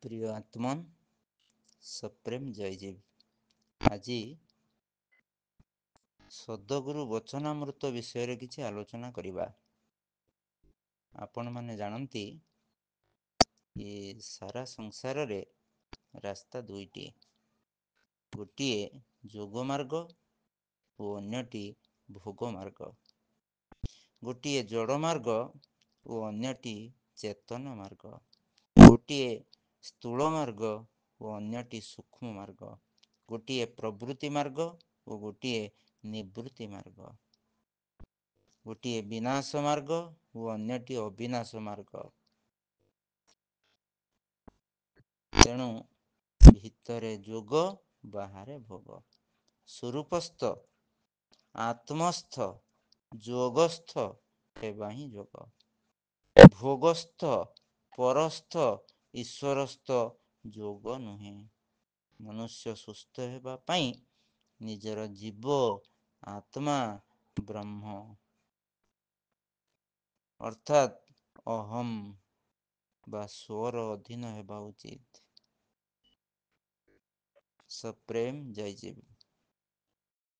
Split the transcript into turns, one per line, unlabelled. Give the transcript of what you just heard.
ପ୍ରିୟ ଆତ୍ମନ୍, ସପ୍ରେମ ଜୟ ଜୀବ। ଆଜି ସଦଗୁରୁ ବଚନାମୃତ ବିଷୟରେ କିଛି ଆଲୋଚନା କରିବା। ଆପଣମାନେ ଜାଣନ୍ତି କି ସାରା ସଂସାରରେ ରାସ୍ତା ଦୁଇଟି, ଗୋଟିଏ ଯୋଗ ମାର୍ଗ ଓ ଅନ୍ୟଟି ଭୋଗ ମାର୍ଗ, ଗୋଟିଏ ଜଡ଼ ମାର୍ଗ ଓ ଅନ୍ୟଟି ଚେତନ ମାର୍ଗ, ଗୋଟିଏ ସ୍ଥୂଳ ମାର୍ଗ ଓ ଅନ୍ୟଟି ସୂକ୍ଷ୍ମ ମାର୍ଗ, ଗୋଟିଏ ପ୍ରବୃତ୍ତି ମାର୍ଗ ଓ ଗୋଟିଏ ନିବୃତ୍ତି ମାର୍ଗ, ଗୋଟିଏ ବିନାଶ ମାର୍ଗ ଓ ଅନ୍ୟଟି ଅବିନାଶ ମାର୍ଗ। ତେଣୁ ଭିତରେ ଯୋଗ, ବାହାରେ ଭୋଗ। ସ୍ୱରୂପସ୍ଥ, ଆତ୍ମସ୍ଥ, ଯୋଗସ୍ଥ ହେବା ହିଁ ଯୋଗ। ଭୋଗସ୍ଥ, ପରସ୍ଥ, ଈଶ୍ୱରସ୍ଥ ଯୋଗ ନୁହେଁ। ମନୁଷ୍ୟ ସୁସ୍ଥ ହେବା ପାଇଁ ନିଜର ଜୀବ, ଆତ୍ମା, ବ୍ରହ୍ମ ଅର୍ଥାତ୍ ଅହମ୍ ବା ସ୍ୱର ଅଧୀନ ହେବା ଉଚିତ। ସପ୍ରେମ ଜୟ ଜୀବ।